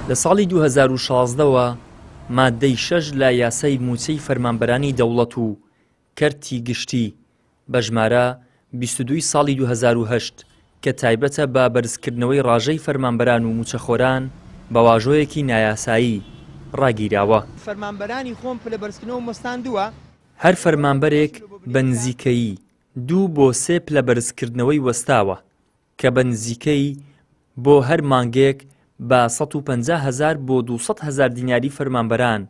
لە ساڵی 2016 وە ماددەی شەش لە یاسای مووچەی فەرمانبەرانی دەوڵەت و کەرتی گشتی بە ژمارە 22 ی ساڵی 2008 کە تایبەتە بە بەرزکردنەوەی ڕاژەی فەرمانبەران و مووچەخۆران بە واژۆیەکی نایاسایی ڕاگیراوە. فەرمانبەرانی خۆم پلە بەرزکردنەوەم وەستاندووە. هەر فەرمانبەرێک بە نزیکەیی دوو بۆ سێ پلە بەرزکردنەوەی وەستاوە کە بە نزیکەی بۆ هەر مانگێک بە 150 هەزار بۆ 200 هەزار دیناری فەرمانبەران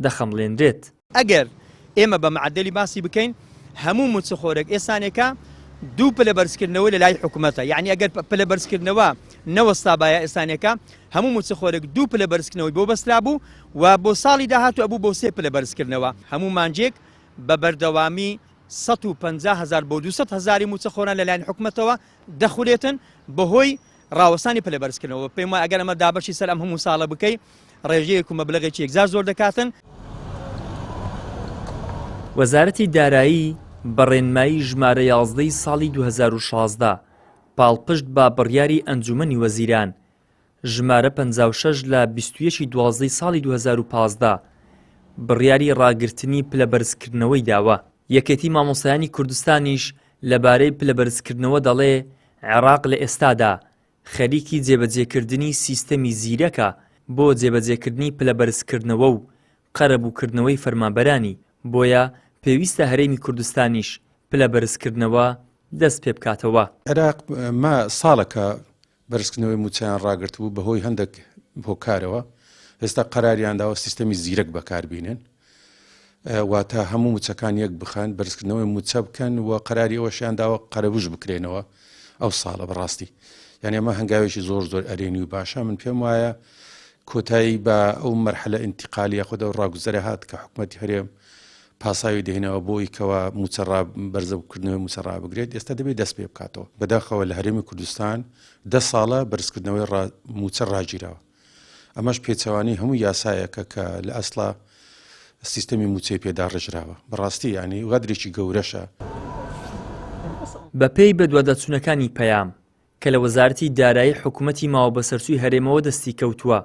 دەخەمڵێنرێت. ئەگەر ئێمە بە معەدەلی باسی بکەین هەموو موچەخۆرێک ئێسانێکە دوو پلە بەرزکردنەوەی لە لای حکومەتە یعنی ئەگەر پلە بەرزکردنەوە نەوەستابایە ئێسانێکە هەموو موچەخۆرێک دوو پلە بەرزکردنەوەی بۆ بەسترابوو و بۆ ساڵی داهاتوو ئەبوو بۆ سێ پلە بەرزکردنەوە هەموو مانگێک بە بەردەوامی 150 هەزار بۆ 200 هەزاری موچەخۆران لەلایەن حکومەتەوە دەخورێتن بەهۆی ڕاوەستانی پلە بەرزکردنەوە پێم وایە ئەگەر ئەمە دابەشی سەر ئەم هەموو ساڵە بکەی ڕێژەیەک و مەبلەغێکی یەکجار زۆر دەکاتن. وەزارەتی دارایی بە ڕێنمایی ژمارە 11 ی ساڵی 2016 پاڵپشت بە بڕیاری ئەنجومەنی وەزیران ژمارە 56 لە 21 ی دوازدە ی ساڵی 2015 بڕیاری ڕاگرتنی پلەبەرزکردنەوەی داوە. یەکێتی مامۆستایانی کوردستانیش لەبارەی پلەبەرزکردنەوە دەڵێ عێراق لە ئێستادا خەریکی جێبەجێکردنی سیستەمی زیرەکە بۆ جێبەجێکردنی پلەبەرزکردنەوە و قەرەبووکردنەوەی فەرمانبەرانی، بۆیە پێویستە هەرێمی کوردستانیش پلەبەرزکردنەوە دەست پێبکاتەوە. عێراق ما ساڵەکە بەرزکردنەوەی مووچەیان ڕاگرتبوو بەهۆی هەندێک هۆکارەوە، ئێستا قەراریان داوە سیستەمی زیرەک بەکاربینن، واتە هەموو مووچەکان یەک بخەن، بەرزکردنەوەی مووچە بکەن و قەراری ئەوەشیان داوە قەرەبووش بکرێنەوە ئەو ساڵە. بەڕاستی یعنی ئەمە هەنگاوێکی زۆر زۆر ئەرێنی و باشە. من پێم وایە کۆتایی بە ئەو مەرحەلە ئینتیقالیە خود ئەو ڕاگوزەرە هات کە حکوومەتی هەرێم پاساوی دەهێناوە بۆی کەوا مووچە ڕا بەرزەوکردنەوەی مووچە ڕابگرێت، ئێستا دەبێت دەست پێ بکاتەوە. بەداخەوە لە هەرێمی کوردستان دە ساڵە بەرزکردنەوەی ڕا مووچە ڕاگیراوە، ئەمەش پێچەوانەی هەموو یاسایەکە کە لە ئەسڵا سیستەمی مووچەی پێ داڕێژراوە. بەڕاستی یانی غەدرێکی گەورەشە. بەپێی بەدواداچوونەکانی پەیام، کە لە وەزارەتی دارایی حکومەتی ماوەبەسەرچووی هەرێمەوە دەستی کەوتووە،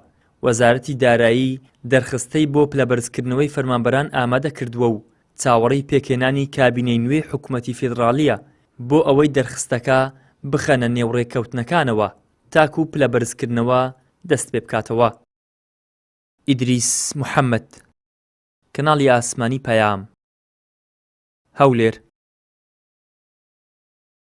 وەزارەتی دارایی دەرخستەی بۆ پلەبەرزکردنەوەی فەرمانبەران ئامادە کردووە و چاوەڕێی پێکهێنانی کابینەی نوێی حکومەتی فیدڕاڵییە بۆ ئەوەی دەرخستەکە بخەنە نێو ڕێککەوتنەکانەوە تاکو پلەبەرزکردنەوە دەستپێبکاتەوە. ئیدریس محەمەد، کەناڵی ئاسمانی پەیام، هەولێر.